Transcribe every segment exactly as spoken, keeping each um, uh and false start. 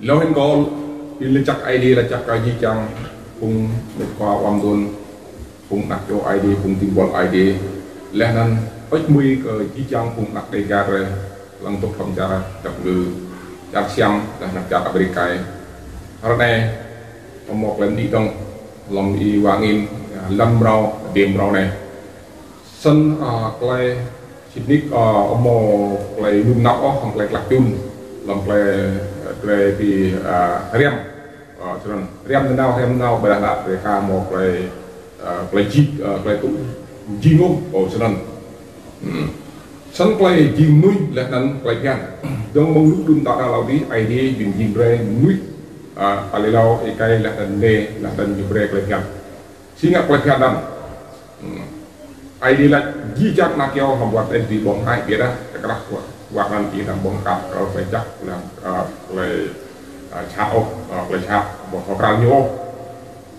Lŏ hĭn kâo, bi lač jăk Aê Diê, lač jăk kơ jih jang phung mĭt khua ƀăng mduôn, phung anak čô Aê Diê, phung dĭng buăl Aê Diê. Leh anăn hơêč hmưi kơ jih jang phung anak Dega drei, hlăm dôk hlăm čar Dap Ngư, čar Siam, leh anăn čar Amêrik. Ară anei, amâo mâo klei mđĭ dơ̆ng, hlăm êwa angĭn, lăn mrâo, adiê mrâo anei. Snăn, a, klei sĭt nik, a, amâo mâo klei lum nao ôh, hŏng klei klă čŭn, hlăm klei, a, drei bi, a, hriăm. A, snăn hriăm nanao, hriăm nanao, ƀiădah lač drei ka mâo klei, a, klei jing, a, klei tŭ jing ôh, ơ, snăn. Hmm. Snăn klei jing mnuih leh anăn klei bhiăn. Dơ̆ng mơ̆ng lu đưm đă hlâo dih, Aê Diê jing jing brei mnuih, a, tal êlâo êkei leh anăn mniê, leh anăn ñu brei klei bhiăn. Si ngă klei bhiăn anăn. Hmm. Aê Diê lač jih jang anak kyâo hlăm wăt anei dưi ƀơ̆ng hơăi, ƀiădah ti krah wăt, wăt anăn ti anăn ƀơ̆ng kăp, kơ klei jăk, leh, a, klei, a, jhat ôh, a, klei jhat, ƀơ̆ng thâo kral ñu ôh.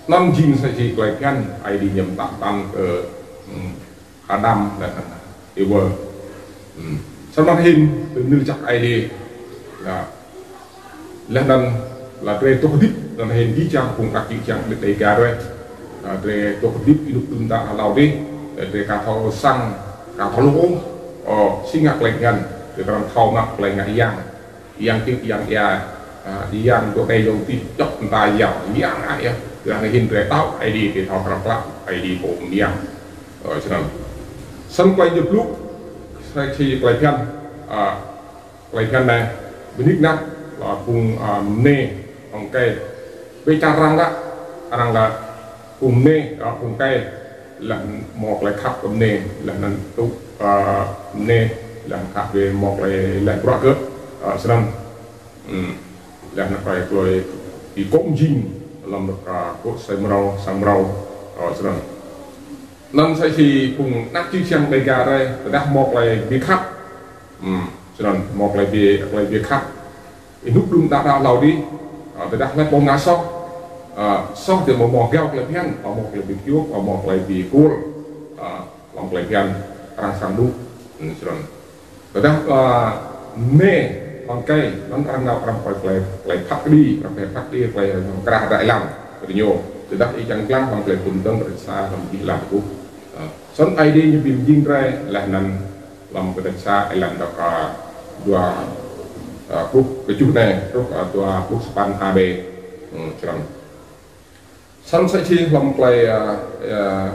Anăn jing sa čô klei bhiăn, Aê Diê ñu mtă mtăn kơ, hmm, Ađam leh anăn Êwa. Hmm. Snăn hĭn, bi mni lač jăk Aê Diê. Leh anăn, leh anăn lač drei dôk hdĭp, anăn hĭn jih jang phung anak jih jang mnuih Dega drei. A, drei dôk hdĭp ênuk đưm đă hlâo dih, drei ka thâo săng, ka thâo lŏ ôh, ơ, si ngă klei bhiăn, drei kăn thâo mă klei ngă yang. Yang čư̆, yang êa, a, yang dôk anei dôk dih, čŏk mta yang, yang êa. Leh anăn hĭn drei thâo, Aê Diê drei thâo kral klă, Aê Diê pô mơyang. Ơ, snăn. Snăn klei ñu blŭ, sa čô klei bhiăn, a, klei bhiăn anei, bi nik nak, a, phung, a, mniê, hŏng êkei. Bi čar arăng lač, arăng lač, phung mniê, a, phung êkei, leh mâo klei khăp kơ mniê, leh anăn tŭ, a, mniê, leh khăp bi mâo klei leh bruă kơ, a, snăn. Hmm. Leh anăn klei, klei bi kŏ jing, hlăm anôk, a, kŏ asei mrâo, sang mrâo, a, snăn. Anăn sa čô phung anak jih jang Dega drei, tơdah mâo klei bi khăp. Hmm, snăn mâo klei bi, klei bi khăp. Ênuk đưm đă hlâo dih, a, tơdah hlei pô ngă soh, a, soh ti amâo mâo gao klei bhiăn, amâo mâo klei bi kjăp, amâo mâo klei bi kuôl, a, hlăm klei bhiăn arăng srăng đŭ, hmm, snăn. Tơdah, a, mniê, hŏng êkei, anăn arăng nao arăng pui klei, klei phat kđi, arăng pui phat kđi, klei hŏng krah êđai êlan, kơ diñu. Tơdah ih čiăng dlăng hlăm klei Phŭn Dơ̆ng kdrêč sa hlăm jih êlan êtuh. A, snăn Aê Diê ñu bi mjing drei, leh anăn hlăm kdrêč sa êlan dôk, a, dua, a, pluh kjuh anei, truh, a, dua pluh sa păn a b. Hmm, snăn. Snăn sa čô hlăm klei, a, a,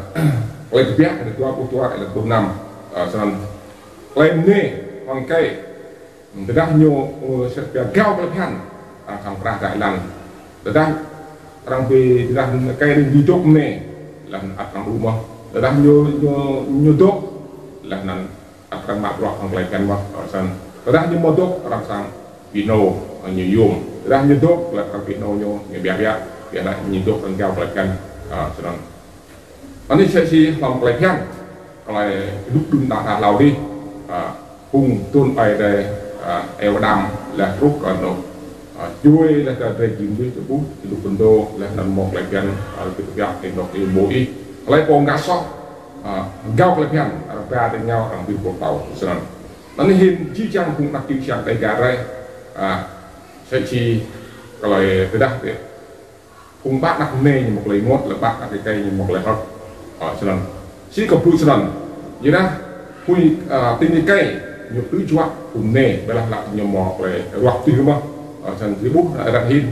Klei Kbiă, dua pluh dua, êlan pluh năm. A, snăn. Klei mniê, hŏng êkei. Tơdah ñu, ơ, sĭt pia gao klei bhiăn, arăng srăng krah êđai êlan. Tơdah arăng bi, tơdah êkei dưi dôk mniê, leh anăn ăt arăng đru mơh. Tơdah ñu, ñu, ñu dôk, leh anăn ăt arăng mă bruă hŏng klei bhiăn mơh, ơ, snăn. Tơdah ñu amâo dôk, arăng srăng bi ênô, ơ, ñu yuôm. Tơdah ñu dôk, leh arăng bi ênô ñu, ñu ƀiă ƀiă. Ƀiădah ñu dôk arăng gao klei bhiăn, ơ, snăn. Anei sa čô hlăm klei bhiăn, klei ênuk đưm đă hlâo dih, a, phung aduôn aê drei, a, Êwa Ađam leh truh kơ anôk, a, čuê leh kơ drei jing mnuih tơpul, ênuk phŭn dô leh anăn mâo klei bhiăn, a, kbiă ênuk êmô ih. Hlei pô ngă soh, a, gao klei bhiăn, arăng ba ti êngao, arăng bi pôl tâo, snăn. Anăn hĭn jih jang phung anak jih jang Dega drei, a, sa čô klei tơdah ti Phung ƀă anak mniê ñu mâo klei ênguôt, leh ƀă anak êkei ñu mâo klei hơ̆k. Ơ, snăn. Si kơ blŭ snăn. Ƀiădah phung, ơ, ti êkei ñu tui juă phung mniê, ƀiădah lač ñu mâo klei ruah tui mơh. Ơ, snăn ti ƀuh, ơ, arăng hĭn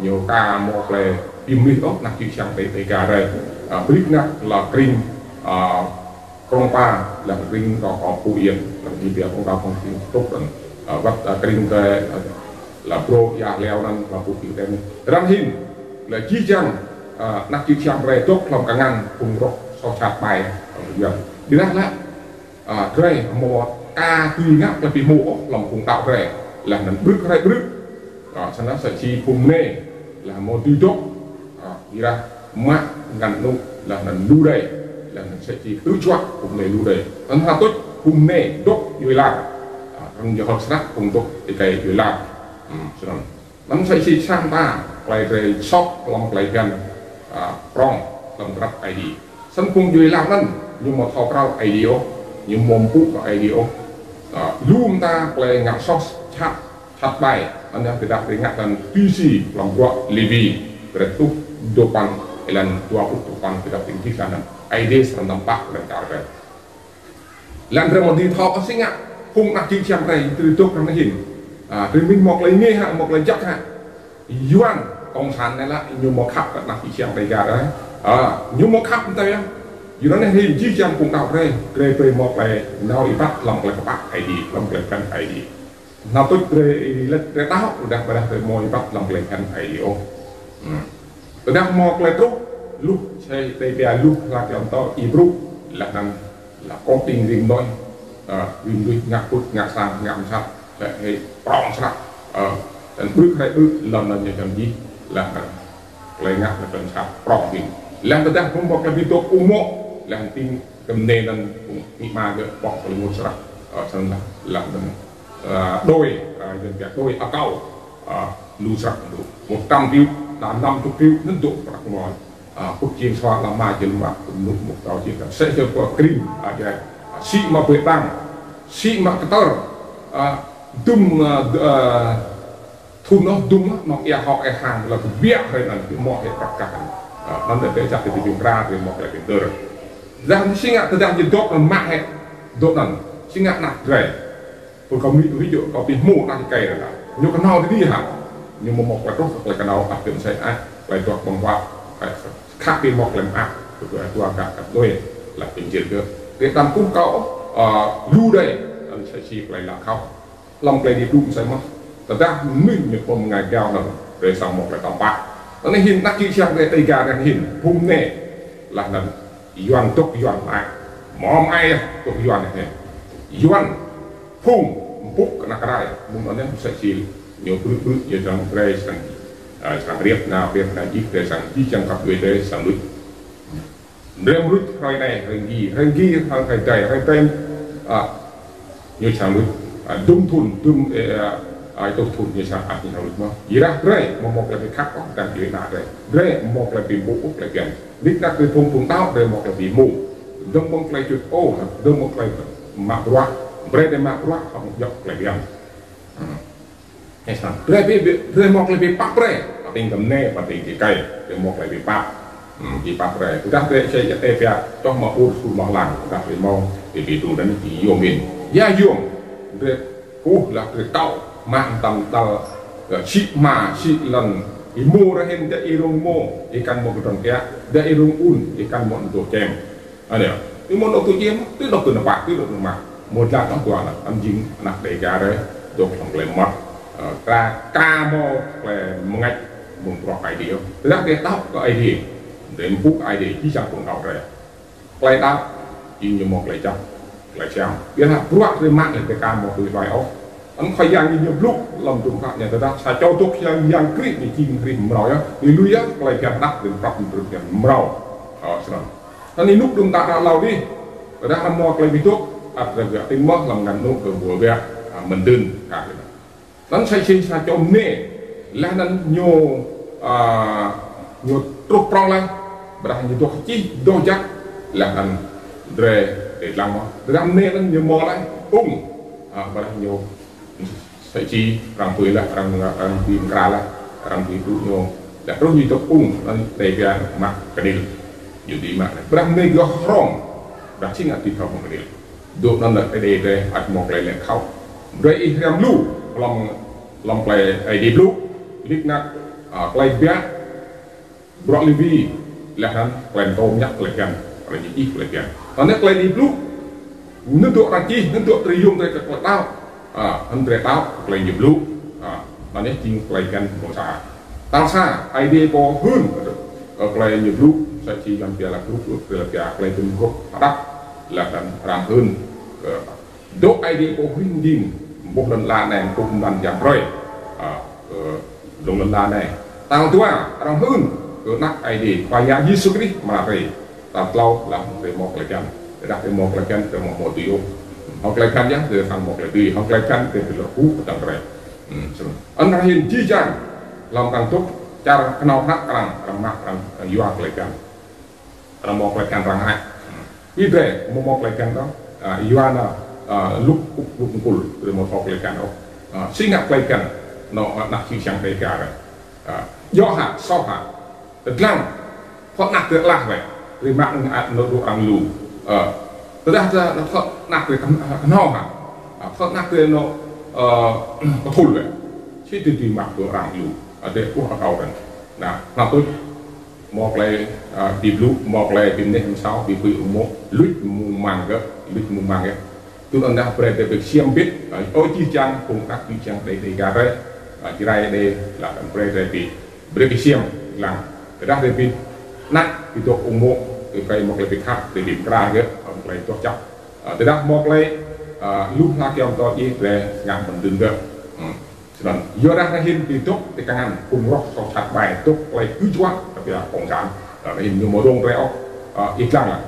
ñu ka mâo klei bi mlih ôh anak čư̆ čhiăng ti, ti Dega drei. Ơ, brei nak leh krĭng, ơ, Krông Pa, leh krĭng kơ, kơ Phú Yên, leh ti biă kông kơ kông krĭng tŭk anăn. Ơ, wăt, ơ, krĭng kơ, ơ, leh brô êa hleo anăn, leh Phú Yên anăn. Arăng hĭn, leh jih jang, ơ, anak čư̆ čhiăng drei dôk hlăm kngan phung roh soh jhat ƀai, ơ, Yuăn. Ƀiădah leh, ơ, drei amâo ka tui ngă klei bi hmô ôh hlăm phung đăo drei. Leh anăn brư̆ hriê brư̆. Ơ, snăn sa čô phung mniê, leh amâo dưi dôk, ơ, ƀiădah mă ngăn anôk leh anăn lu đei, leh anăn sa čô tui juă phung mniê lu đei. Anăn ha tuč phung mniê dôk djuê lar. Ơ, anăn jing hơ̆k snăk phung dôk êkei djuê lar. Hmm, snăn. Anăn sa čô sang ta, klei drei soh hlăm klei bhiăn, ơ, prŏng hlăm grăp Aê Diê. Snăn phung djuê lar anăn, ñu amâo thâo kral Aê Diê ôh, ñu amâo mpŭ kơ Aê Diê ôh. Ơ, lu mta klei ngă soh jhat, Sat bai, anăn tơdah drei ngă hlăm tui si hlăm bruă Lêwi, drei tuh dua păn, êlan dua pluh dua păn tơdah drei čih leh anăn. Aê Diê srăng nao pă lăn čar drei. Leh anăn drei mâo dưi thâo ôh si ngă, phung anak čư̆ čhiăng drei, drei dôk hlăm anei hĭn. A, drei mĭn mâo klei ngê hă, mâo klei jăk hă. Yuăn, cộng sản anei lĕ, ñu mâo khăp kơ anak čư̆ čhiăng Dega drei. A, ñu mâo khăp mta ya. Yuăn anei hĭn čư̆ čhiăng phung đăo drei, drei brei mâo klei nao êbat hlăm klei kpă Aê Diê, hlăm klei bhiăn Aê Diê. Nao tuč drei lĕ drei đăo, tơdah ƀiădah drei mâo êbat hlăm klei bhiăn Aê Diê ôh. Hmm. Tơdah mâo klei truh, luh, čhai tê pia luh, hlak hlăm tâo, êbruh, leh anăn, leh kơ tĭng rĭng mnuih, a, rĭng mnuih ngă pŭt, ngă sang, ngă msat, leh hĕ prŏng snăk, a, leh anăn ƀrư̆ hĕ ƀrư̆, lăn anăn ñu čăm jih, leh anăn klei ngă leh anăn msat prŏng tĭng. Leh tơdah mâo klei bi dôk ung mô̆, leh anăn tĭng kơ mnê anăn ung amĭ ama gơ̆ ƀŏk klei mŭt snăk, a, snăn leh, leh anăn, a, đôi, a, dân pia đôi akâo, a, lu snăk lu. Một trăm triệu, đa năm chục triệu, anăn dôk prăk mơh. A, pŭt jing sua lama jing mă, mnŭ mŭk tâo jing kan. Sĕ jing pô krim, a, jai. A, sĭ mă bê tăng, sĭ mă ktơr, a, dŭm, a, d-, a, thŭn noh dŭm noh, nŏng êa hŏ êa hang, leh kbiă hĕ anăn, kbiă mâo hĕ prăk kah anăn. A, anăn lĕ drei jăk ti bi kra, drei mâo klei bi dơr. Dah si ngă, tơdah ñu dôk anăn mă hĕ, dôk anăn, si ngă anak drei. Pô kâo mĭn ui jŏ kâo bi hmô anak êkei anăn. Ñu knhâo dơ̆ng hă. Ñu mâo mâo klei truh, klei knhâo, ăt kơ msĕ ah, klei dôk ƀơ̆ng huă, klei khăp bi mâo klei mơak, kơ dua, dua gah găp djuê, leh bi mjir kơ. Drei đăm kkuh kâo, a, lu drei, anăn msĕ si klei lă khăp. Hlăm klei Aê Diê blŭ msĕ mơh. Tơdah mnuih ñu pô mngai gao anăn, drei srăng mâo klei tăm pah. Anei hĭn anak čư̆ čhiăng drei Dega drei hĭn, phung anei, leh anăn Yuăn dôk Yuăn mă. Mâo mă dôk Yuăn anei. Yuăn phung mpŭ kơ anak rai, mơ̆ng anei msĕ si ñu ƀrư̆ ƀrư̆ ñu srăng drei srăng, a, srăng riêp nao, riêp nao jih drei srăng jih jang găp djuê drei srăng luč. Drei mruč hrơi anei, hrơi gi, hrơi gi, hrơi, hrơi dai, hrơi dai, a, ñu srăng luč, a, dŭm thŭn, dŭm, ê, a, a, êtuh thŭn ñu srăng ăt ñu srăng luč mơh. Êrah drei, mâo mâo klei bi khăp ôh, dăng djuê ana drei. Drei, mâo klei bi mpŭ ôh, klei bhiăn. Nik nak drei phung phung đăo, drei mâo klei bi mpŭ. Dơ̆ng mơ̆ng klei čŭt ôh, dơ̆ng mơ̆ng klei mă bruă. Brei drei mă bruă, hŏng djŏ klei bhiăn. Hmm. Ê, snăn. Drei bi, bi, drei mâo klei bi pap brei. Pă tĭng kơ mnê, pă tĭng kơ êkei. Drei mâo klei bi pap. Hmm, bi pap brei. Tơdah drei čĕ jăk tê pia, čoh mă ur su mă hlang. Tơdah drei mâo, bi bi tu anăn, bi yuôm hĭn. Ya yuôm. Drei kuh leh drei kâo. Mă mtam tal, ơ, sĭ hma, sĭ lăn. Êmô rei hĭn dê êrông êmô. Êkăn mâo kdrăn kiă. Dê êrông un. Êkăn mâo dôk čem. Anei, ti mâo dôk tu jing, ti dôk tu napa, ti dôk tu napa. Mâo dlăng dôk tu anăn, anăn jing anak Dega drei, dôk hlăm klei măt, ơ, ka, ka mâo klei mngač, mơ̆ng bruă Aê Diê. Tơdah drei đăo kơ Aê Diê, drei mpŭ Aê Diê, jih jang phung đăo drei. Klei đăo, jing ñu mâo klei jăk, klei siam. Ƀiădah bruă drei mă leh drei ka mâo tui hlue ôh. Anăn Khua Yang ñu blŭ hlăm dŭm hră ñu tơdah sa čô dôk Yang, Yang Krist ñu jing hrih mrâo yơh. Ñu lui yơh, klei bhiăn đăo, drei prăp drei bhiăn mrâo. Ơ, snăn. Anăn ênuk dŭm ta hlâo dih. Tơdah amâo mâo klei bi dôk, ăt drei biă tĭng mơh hlăm ngăn ênuk kơ ƀuh biă, a, mdưn, ka. Anăn sa čô, sa čô mnê, leh anăn ñu, a, ñu truh prŏng leh, ƀiădah ñu dôk čih, dôk jăk, leh anăn drei, drei dlăng mơh. Tơdah mnê anăn ñu mâo leh, ung, a, ƀiădah ñu Sa čô arăng tui leh, arăng, arăng bi mkra leh, arăng bi tŭ ñu. Leh truh ñu dôk ung, anăn drei biă mă knil. Ñu dưi mă leh. Ƀiădah mnê gơ̆ hrŏm. Ƀiădah si ngă dưi thâo mă knil. Dôk anăn leh drei, drei, ăt mâo klei leh khăp. Drei ih hriăm lu, hlăm, hlăm klei Aê Diê blŭ. Nik nak, a, klei biă, Bruă Lêwi, leh anăn klei mtô mñă klei bhiăn, klei ñu čih klei bhiăn. Anei klei ñu blŭ, anăn dôk arăng čih, anăn dôk drei yuôm drei kơ klei đăo. A, anăn drei đăo, klei ñu blŭ. A, anăn jing klei bhiăn mâo sa. Tal sa, Aê Diê pô hưn, ơ, klei ñu blŭ, sa čô Yuăn pia lač blŭ, blŭ, pia klei bi mguôp hđăp, leh anăn arăng hưn, ơ, Dôk Aê Diê pô hưn jing, boh lăn ala anei, boh mlan yang hrơi. A, ơ, dôk lăn ala anei. Tal dua, arăng hưn, kơ anak Aê Diê, Khua Yang Yêsu Krist, mă drei. Tal tlâo, leh drei mâo klei bhiăn. Tơdah drei mâo klei bhiăn, drei amâo mâo dưi ôh. Hŏng klei bhiăn yơh, drei srăng mâo klei dưi. Hŏng klei bhiăn, drei bi lŏ huĭ ktang drei. Hmm, snăn. Anăn hĭn jih jang, hlăm arăng dôk, čar knhâo hnăk arăng, arăng mă, arăng, arăng yua klei bhiăn. Arăng mâo klei bhiăn arăng hĕ. Ih drei, amâo mâo klei bhiăn ôh. A, yua anăn, a, luk, uk, luk mkul, drei amâo thâo klei bhiăn ôh. Ơ, si ngă klei bhiăn, nŏ, ơ, anak čư̆ čhiăng Dega rei. Ơ, djŏ hă, soh hă. Tơdlăng, thâo anak drei alah wĕ. Drei mă năng ăt nŏ dôk arăng lu. Ơ, tơdah ta, ta thâo anak drei kăn-, ơ, knhâo hă. Ơ, thâo anak drei nŏ, ơ, kthul wĕ. Si ti ti mă dôk arăng lu. Ơ, drei ƀuh akâo rei. Nă, nă tuč. Mâo klei, ơ, bi blŭ, mâo klei bi mneh msao, bi pui ung mô̆, luč mung mang gơ̆, luč mung mang gơ̆. Tui anăn dah brei drei bi ksiêm mbĭt, ơ, ơ, jih jang phung anak čư̆ čhiăng Dega, Dega rei, ơ, Jrai rei, lač brei drei bi, brei bi ksiêm, lăng. Tơdah drei bi, anak, bi dôk ung mô̆, drei mâo klei bi khăp, drei bi mkra gơ̆, ơ, klei doh jăk. Ơ, tơdah mâo klei, ơ, lu hla kyâo mtô jih, drei ngă mdưn gơ̆. Hmm. Snăn, yua dah ară hin bi dôk ti kngan, phung roh soh jhat ƀai, dôk klei kơ juă, tapi ya cộng sản. Ară hin ñu amâo rông drei ôh, ơ, ih dlăng leh.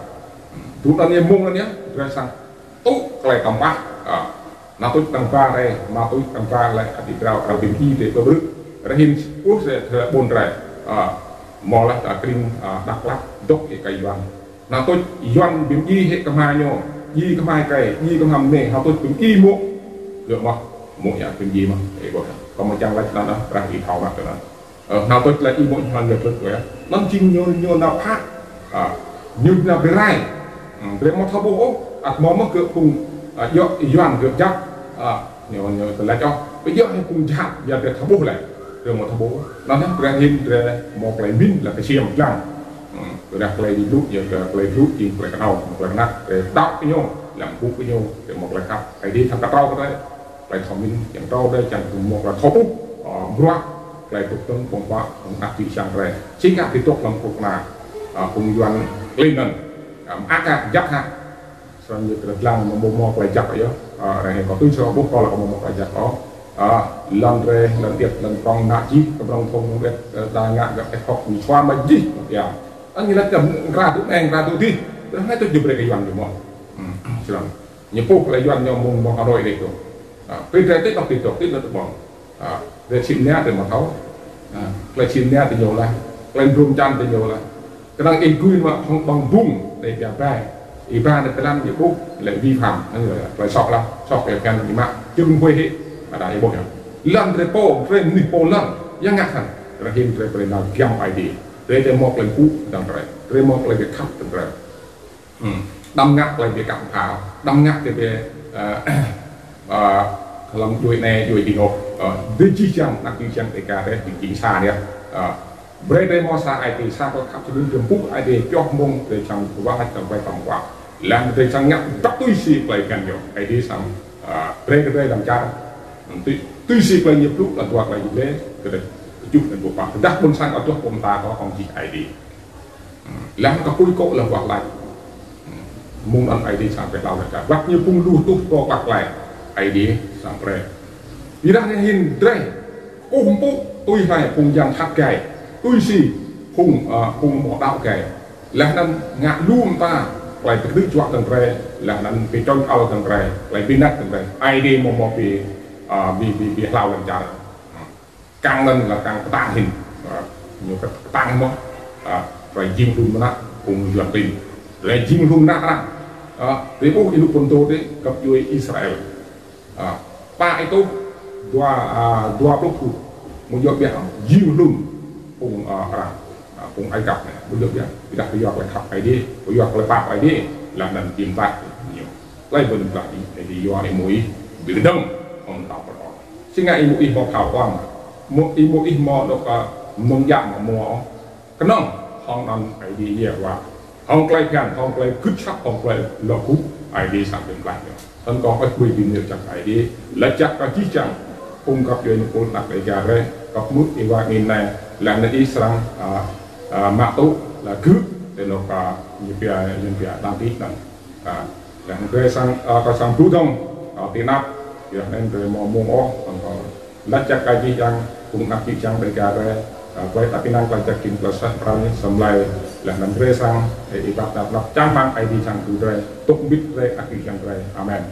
Tui anăn yơh mông anăn yơh, drei srăng tŭ klei tăm pah, ơ, nă tuč tăng ba rei, nă tuč tăng ba leh, ăt ti drao, arăng bi mdjiê drei ƀrư̆. Ară hin ƀuh drei, drei ƀuôn drei, ơ, mâo leh ta krĭng, ơ, Dak Lak, dôk êkei Yuăn. Nă tuč Yuăn bi mdjiê hĕ kmha ñu, djiê kmha êkei, djiê kmha mniê, nă tuč bi mdjiê mô̆. Gơ̆ mơh, mô̆ ya bi mdjiê mơh, ê boh. Kâo amâo čiăng lač anăn, ơ, ară ih thâo mă anăn. Ơ, nă tuč lač ih mô̆ ñu hăn leh plĕt kơ ya. Anăn jing ñu, ñu nao phă. Ơ, ñu nao bi rai. Hmm, drei amâo thâo ƀuh ôh, ăt mâo mơh gơ̆ phung, ơ, djŏ Yuăn gơ̆ jăk. Ơ, ñu, ñu tơlơi čoh. Bi djŏ hĕ phung jhat, ya drei thâo ƀuh leh. Drei amâo thâo ƀuh. Anăn drei hin drei mâo klei mĭn leh ksiêm dlăng. Hmm, tơdah klei bi blŭ, ya kơ klei blŭ, jing klei knhâo, klei knăk, drei đăo kơ ñu, lăng ƀuh kơ ñu, drei mâo klei khăp. Aê Diê thâo ktrâo kơ drei. Klei thâo mĭn, čiăng ktrâo drei, čiăng kơ mâo klei thâo ƀuh, ơ, bruă, klei dôk dơ̆ng ƀơ̆ng huă, phung anak čư̆ čhiăng drei. Si ngă bi dôk hlăm knŭk kna, ơ, phung Yuăn klin anăn, ơ, mơak hă, jăk hă. Snăn ñu kơ dlăng mâo mâo klei jăk yơh. Ơ, ară anei kâo tui si ƀuh kâo leh kâo mâo mâo klei jăk ôh. Ơ, lăn drei, lăn điêt, lăn prŏng, nă jih, kơ prŏng phung điêt, ơ, đa ngă găp êhŏk, ñu sua mă jih, ya. Anăn ñu lač kơ mkra tŭ anei, mkra tŭ dih. Ară anei tŭ jih brei kơ Yuăn ñu mâo. Hmm, snăn. Ñu pô klei Yuăn ñu mơ̆ng mơ̆ng Hà Nội dih tŭ. Ơ, bi drei ti dôk ti dôk ti dôk ƀơ̆ng. Ơ, drei čhĭ mnia drei amâo thâo. Ơ, klei čhĭ mnia ti ñu leh. Klei drôm čan ti ñu leh. Knŏng ih gui mă hŏng ƀăng bŭng, drei pia bai. Ih ba drei tơlan ñu ƀuh, leh vi phạm, anăn leh, klei soh leh, soh klei bhiăn ñu mă, čŭn huê hĕ, ƀiădah ih ƀuh ya. Lăn drei pô, drei mnuih pô lăn, ya ngă hăn, ară hin drei brei nao giăm Aê Diê. Drei drei mâo klei mpŭ dơ̆ng drei, drei mâo klei bi khăp dơ̆ng drei. Hmm. Đăm ngă klei bi kăp mphao, đăm ngă klei bi, ơ, ơ, hlăm djuê anei, djuê dih ôh, ơ, drei jih jang, anak čư̆ čhiăng Dega drei, jing jing sa anei, ơ, brei drei mâo sa Aê Diê, sa klei khăp sĭt nik drei mpŭ Aê Diê, pioh mông drei čiăng wah lač čiăng klei tăm pah. Leh drei čiăng ngă dăp tui si klei bhiăn ñu, Aê Diê srăng, ơ, brei kơ drei lăm čar, tui, tui si klei ñu blŭ, leh dua klei ñu leh, kơ drei kjuh leh dua pah. Tơdah ƀuôn sang ăt dôk pô mta kơ hŏng jih Aê Diê. Leh kơ pui kŏ leh wah lač. Mông anăn Aê Diê srăng brei hlao leh čar. Wăt ñu phung lu tuh kơ wah lač. Aê Diê srăng brei. Ƀiădah ară hin drei. Kkuh mpŭ tui hlue phung yang jhat gai. Tui si phung, ơ, phung amâo đăo gai. Leh anăn ngă lu mta klei bi kdư̆ juă dơ̆ng drei. Leh anăn bi čŏng ăl dơ̆ng drei. Klei bi năk dơ̆ng drei. Aê Diê amâo mâo bi, ơ, bi, bi, bi hlao lăn čar. Kăng anăn leh kăng ktang hĭn. Ơ, ñu ktang mơh. Ơ, drei jing hlŭn mnă, phung Yuăn klin. Drei jing hlŭn mnă arăng. Ơ, drei ƀuh ênuk phŭn dô drei, găp djuê Israel. Ơ, pă êtuh, dua, ơ, dua pluh êtuh. Amâo djŏ ƀiă, jing hlŭn phung, ơ, arăng. Ơ, phung Ai Cập anei, amâo djŏ ƀiă. Ƀiădah kyua klei khăp Aê Diê, kyua klei pap Aê Diê, leh anăn bi mtlaih ñu. Klei bi mtlaih Aê Diê yua Y-Môis bi kdơ̆ng hŏng mtao Pharaôn. Si ngă Y-Môis mâo phao kuăm. Mâo, Y-Môis mâo dôk, ơ, mnơ̆ng djă mâo mâo. Knŏng hŏng anăn Aê Diê Yêhôwa. Hŏng klei bhiăn, hŏng klei gưt asăp, hŏng klei lŏ gŭ Aê Diê srăng bi mtlaih ñu. Snăn kâo ăt ƀuh bi mni jăk Aê Diê. Lač jăk kơ jih jang phung găp djuê ênuk êpul anak Dega drei, găp mŭt êwa angĭn anei, leh anăn ih srăng, ơ, ơ, mă tŭ, leh gŭ, ti anôk, ơ, ñu pia, ñu pia đăng ký anăn. Ơ, leh anăn drei srăng, ơ, kâo srăng blŭ dơ̆ng, ơ, ti anăp, leh anăn drei amâo mông ôh, ơ, lač jăk kơ jih jang phung anak čư̆ čhiăng Dega drei, ơ, klei êđăp ênang, klei jăk jĭn, klei suaih pral, asei mlei, leh anăn drei srăng, ơ, êbat anăp anăp čang hmăng Aê Diê čiăng đru drei, dôk mbĭt drei anak čư̆ čhiăng drei. Amen.